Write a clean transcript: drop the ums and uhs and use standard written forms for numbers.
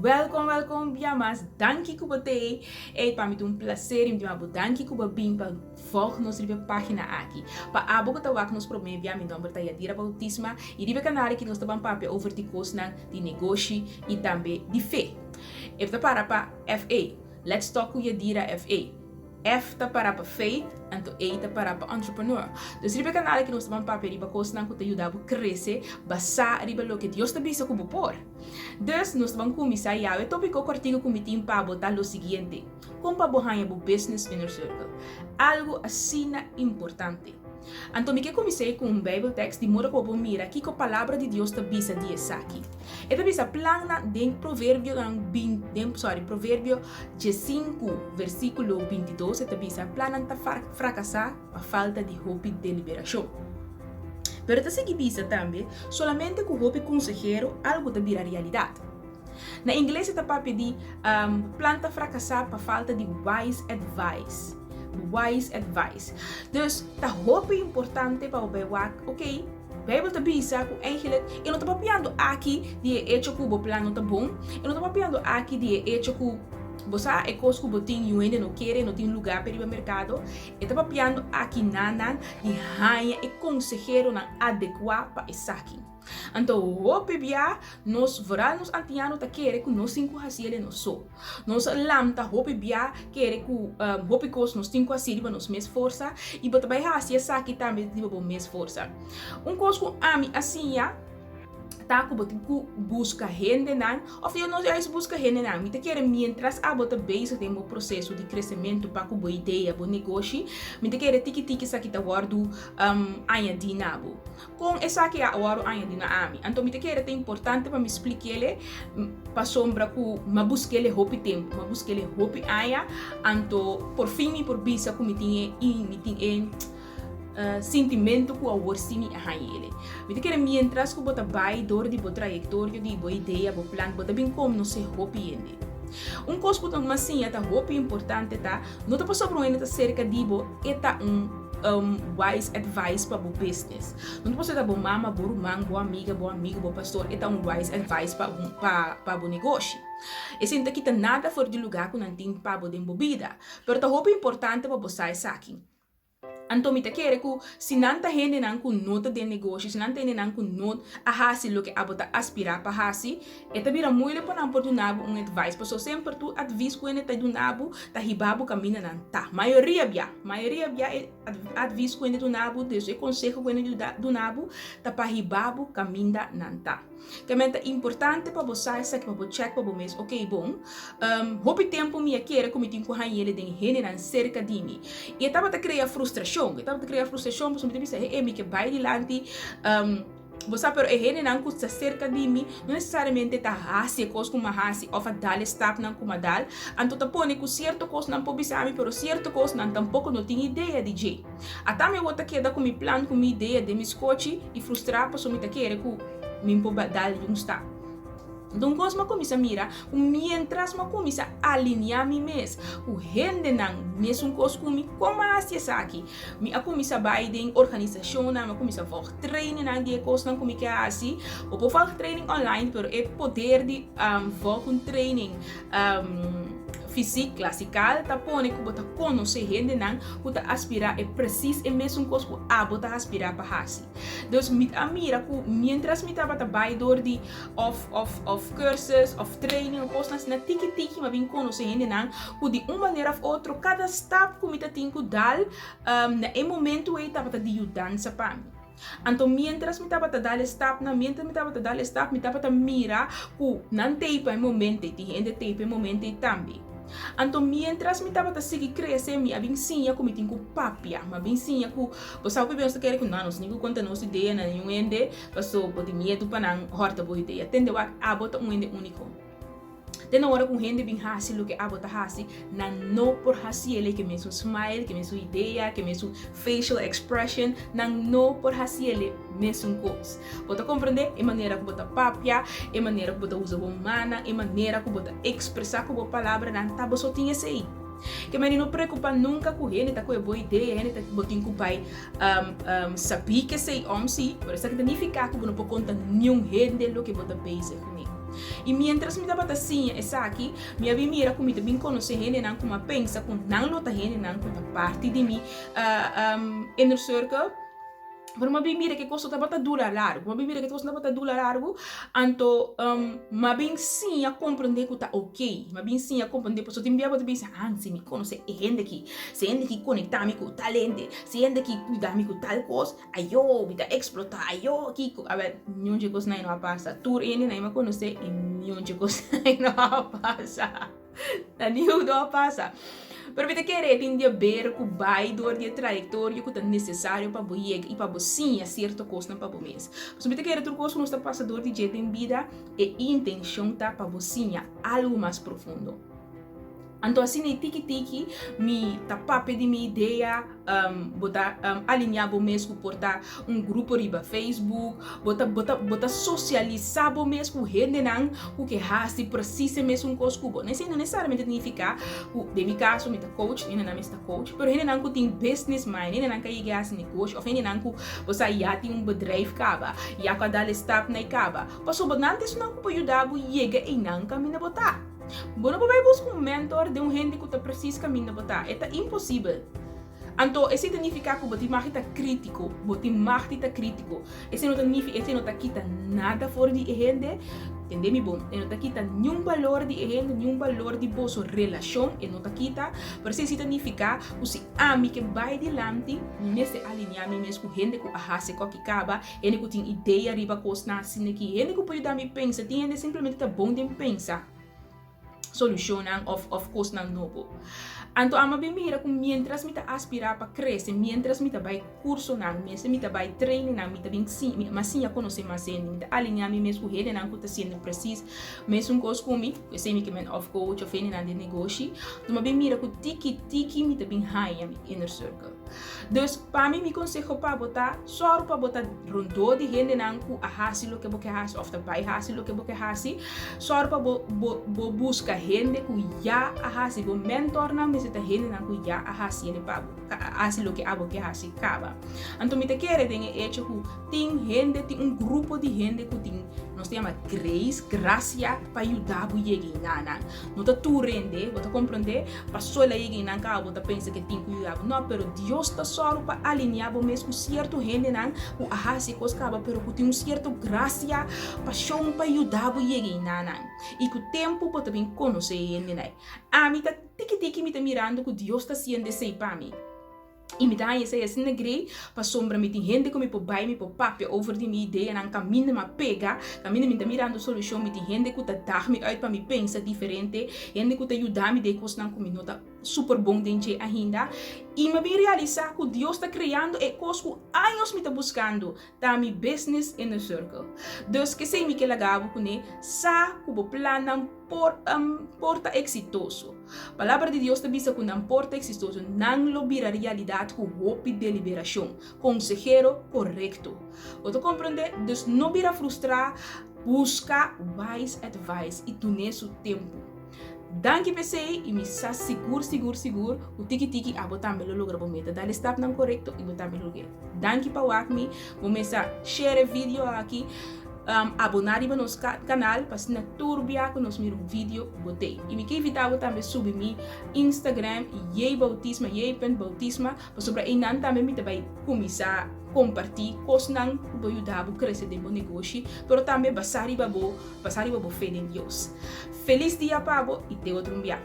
Welkom, welkom bia mas. Danki ku bo t'ei. Ei, pa mi ta un placer i mi ta bo danki ku bo bin pa volg nos riba e pagina aki. Pa abo ku ta wak nos prome bia, mi nomber ta Yadira Bautisma i riba e kanal aki nos ta ban papia over di kosnan di negoshi i tambe di fe. E ta para pa FA. Let's Talk ku Yadira FA. F ta para pa faith, anto A ta para pa entrepreneur. Dus riba e kanal aki nos ta ban papia riba kosnan ku ta yuda bo krese basá riba loke Dios ta bisa ku bo por. Dus nos ta ban kuminsá yawe. E tópiko kòrtiku ku mi tin pa bo ta lo siguiente, Kon pa bo haña bo business inner circle? Algu asina importante. Anto mi ke kuminsá ku un Bijbeltekst di moda ku bo por mira kiko Palabra di Dios ta bisa di esaki. E ta bisa plannan den Proverbionan bin den sorry Proverbio diesinku versíkulo 22 e ta bisa plannan ta frakasá pa falta di hopi deliberashon. Pero e ta sigui bisa tambe solamente ku hopi konsehero algu ta bira realidat. Na ingles e ta papia di plan ta frakasá pa falta di wise advice. Wise advice. Dus ta hopi importante pa bo bai wak, ok, Bijbel ta bisa ku eigenlijk e no ta papiando aki di e echo ku bo plan no ta bon, e no ta papiando aki di e echo ku bo sa e kos ku bo tin yu hende no kere, no tin lugá pe riba merkado. E ta papiando aki nanan di haña e konseheronan adekuá pa esaki. Anto hopi bia nos, vooral nos antiano ta kere ku nos tin ku hasi el nos so. Nos a lamta hopi bia kere ku hopi kos nos tin ku hasi riba nos mes forsa i bo ta bai hasi esaki tambe riba bo mes forsa. Un kos ku ami a siña ta ku bo tin ku buska hendenan òf yo no juist buska hendenan, mi ta kere mientras abo ta bezig den bo proseso di kresementu pa ku bo idea, bo negoshi, mi ta kere tiki tiki esaki ta wòrdu añadí na bo. Kon esaki a wòrdu añadí na ami? Anto mi ta kere ta importante pa mi splik'ele pasobra ku m'a busk'ele hopi tempu, m'a busk'ele hopi aña, anto por fin mi por bisa ku mi tin e i mi tin e sintimentu ku awor sí mi a hañ'ele. Mi ta kere miéntras ku bo ta bai dor di bo trayektorio di bo idea, bo plan, bo ta bin konosé hopi hende. Un kos ku m'a siña ta hopi importante ta, no ta pasobra un hende ta serka di bo e ta un. Wise advice pa bo business. No ta pasobra ta bo mama, bo ruman, bo amiga, bo amigo, bo pastor e ta un wise advice pa pa pa bo negoshi. Esei no ta kita nada for di lugar ku nan tin pa bo den bo bida. Pero ta hopi importante pa bo sa esaki. Anto mi ta kere ku si nan ta hendenan ku no ta den negoshi, si nan ta hendenan ku no a hasi loke abo ta aspirá pa hasi, e ta bira moeilijk pa nan por duna bo un advice. Pasobra semper tur advies ku hende ta duna bo ta hiba bo kaminda nan ta. Mayoria bia, mayoria bia e advies ku hende duna bo, dus e konseho ku hende duna bo ta pa hiba bo kaminda nan ta. Kèmen ta importante pa bo sa esaki, pa bo chèk pa bo mes, ok bon, hopi tempu mi a kere ku mi tin ku hañ'el den hendenan serka di mi. I e tabata krea frustrashon, e tabata krea frustrashon pasobra mi ta bisa, he mi ke bai dilanti. Bo sa, pero e hendenan ku ta serka di mi no nesesariamente ta hasi e kos ku mi a hasi òf a dal e stapnan ku mi a dal. Anto ta pone ku sierto kos nan por bisa mi, pero sierto kos nan tampoko no tin idea di dje. Ata mi awor ta keda ku mi plan, ku mi idea den mi skochi i frustrá pasobra mi ta kere ku mi por dal un stap. Anto un kos mi a kuminsá mira ku miéntras mi a kuminsá alineá mi mes ku hendenan mesun kos ku mi, kon mi a hasi esaki? Mi a kuminsá bai den organisashonnan, mi a kuminsá vòg trainingnan di e kosnan ku mi ke hasi. Bo por vòg training online, pero e poder di vòg un training fisik, klasikal, ta pone ku bo ta konosé hendenan ku ta aspirá e presis e mesun kos ku abo ta aspirá pa hasi. Dus mi a mira ku miéntras mi tabata bai dor di òf òf òf cursus òf training òf kosnan asina, tiki tiki mi a bin konosé hendenan ku di un manera of otro kada stap ku mi ta tin ku dal na e momentu ei tabata di yudansa pa mi. Anto miéntras mi tabata dal e stapnan, miéntras mi tabata dal e stap, mi tabata mira ku nan t'ei pa e momento ei, tin hende t'ei pa e momento ei tambe. Anto miéntras mi tabata sigui krese, mi a bin siña ku mi tin ku papia. Mi a bin siña ku, bo sa hopi bes nos ta kere ku no, nos tin ku konta nos idea na niun hende, paso bo tin miedu pa nan hòrta bo idea. Tende wak, abo ta un hende úniko. Te na ora ku un hende bin hasi loke abo ta hasi, nan no por hasiel e ke mesun smile, ke mesun idea, ke mesun facial expression, nan no por hasiel e mesun kos. Bo ta komprendé? E manera ku bo ta papia, e manera ku bo ta usa bo mannan, e manera ku bo ta ekspresá ku bo palabranan, ta bo so tin esei. Ke manera no preokupá nunka ku hende ta kohe bo idea, hende ta bo tin ku bai sabí kesei òm sí, pero esaki ta nifiká ku bo no por konta niun hende loke bo ta bezig kuné. I miéntras mi tabata siña esaki, mi a bin mira ku mi ta bin konosé hendenan ku mi a pensa ku nan lo ta hendenan ku ta parti di mi inner circle. Pero mi a bin mira ku e kos no tabata dura largu. Mi a bin mira ku e kos no tabata dura largu, anto mi a bin siña komprendé ku ta oké. Mi a bin siña komprendé pasobra tin bia bo ta bisa, ah, si mi konosé e hende aki, si e hende aki konektá mi ku tal hende, si e hende aki yuda mi ku tal kos, Ayo, mi ta explota, ayo, kiko. Awel, niun dje kosnan ei no a pasa. Tur hende nan a konosé i niun dje kosnan ei no a pasa. Na niun no a pasa. Pero mi ta kere e tin di haber ku bai dor di e trayektorio ku ta nesesario pa bo yega i pa bo siña sierto kosnan pa bo mes. Pasobra mi ta kere tur kos ku nos ta pasa dor di dje den bida, e intenshon ta pa bo siña algu mas profundo. Anto asina i tiki tiki mi ta papia di mi idea, bo ta alineá bo mes ku por ta un grupo riba Facebook, bo ta bo ta bo ta sosialisá bo mes ku hendenan ku ke hasi presis e mesun kos ku bo. Esei no nesesariamente ta nifiká ku den mi kaso mi ta coach, hendenan mes ta coach, pero hendenan ku tin business mind, hendenan ku a yega hasi negoshi òf hendenan ku bo sa ya tin un bedrijf kaba, ya ku a dal e stap na e kaba, pasobra nan ta esunnan ku por yuda bo yega einan kaminda bo ta. Bo no por bai buska un mentor den un hende ku ta presis kaminda bo ta. E ta imposibel. Anto, esei ta nifiká ku bo tin mag di ta krítiko. Bo tin mag di ta krítiko. Esei no ta nifi, esei no ta kita nada for di e hende. Tende mi bon. E no ta kita niun balor di e hende, niun balor di boso relashon. E no ta kita. Pero esei si ta nifiká ku si ami ke bai dilanti, mi mester alineá mi mes ku hende ku a hasi kòki kaba. Hende ku tin idea riba kosnan asina aki. Hende ku por yuda mi pensa. Tin hende simplemente ta bon den pensa solushonnan òf òf kosnan nobo. Anto amo a bin mira ku miéntras mi ta aspirá pa krese, miéntras mi ta bai kursonan, miéntras mi ta bai trainingnan, mi ta bin si mi a siña konosé mas hende, mi ta alineá mi mes ku hendenan ku ta siendo presis mesun kos ku mi, ku esei mi ke men òf coach òf hendenan den negoshi. Anto mi a bin mira ku tiki tiki mi ta bin haña mi inner circle. Dus, pa mi, mi konseho pa bo ta, sòru pa bo ta rondó di hendenan ku a hasi loke bo ke hasi òf ta bai hasi loke bo ke hasi. Sòru pa bo bo bo buska hende ku ya a hasi. Bo mèntòrnan mester ta hendenan ku ya a hasi hende pa bo, a hasi loke abo ke hasi kaba. Anto mi ta kere den e echo ku tin hende, tin un grupo di hende ku tin, nos ta yama grace, grasia, pa yuda bo yega einanan. No ta tur hende, bo ta komprondé? Paso el a yega einan kaba bo ta pensa ku e tin ku yuda bo. No, pero Dios ta sòru pa alineá bo mes ku sierto hendenan ku a hasi e kos kaba pero ku tin un sierto grasia, pashon pa yuda bo yega einanan. I ku tempu bo ta bin konosé e hendenan. Ami ta tiki tiki mi ta mirando ku Dios ta hasiendo esei pa mi. I mi ta haña esei asina grei pasobra mi tin hende ku mi por bai, mi por papia over di mi ideanan kaminda mi a pega, kaminda mi ta mirando solushon, mi tin hende ku ta dag mi uit pa mi pensa diferente, hende ku ta yuda mi den kosnan ku mi no ta super bon den dje ainda. I mi a bin realisá ku Dios ta kreando e kos ku años mi ta buskando, ta mi business inner circle. Dus kesei mi ke laga bo kuné, sa ku bo plannan por por ta eksitoso. Palabra di Dios ta bisa ku nan por ta eksitoso, nan lo bira realidat ku hopi deliberashon, konsehero korekto. Bo ta komprendé? Dus no bira frustrá, buska wise advice i dun'é su tempu. Danki p'esei i mi sa sigur sigur sigur ku tiki tiki abo tambe lo logra bo meta. Dal e stapnan korekto i bo tambe lo logr'é. Danki pa wak mi. Bo mester share e video aki, aboná riba nos kanal pa asina tur bia ku nos mira un video bo t'ei. I mi ke invitá bo tambe subi mi Instagram Yeybautisma, yey.bautisma, pasobra einan tambe mi ta bai kuminsá kompartí kosnan ku bo yuda bo krese den bo negoshi, pero tambe basá riba bo, basá riba bo fe den Dios. Felis dia pa bo i te otro un bia.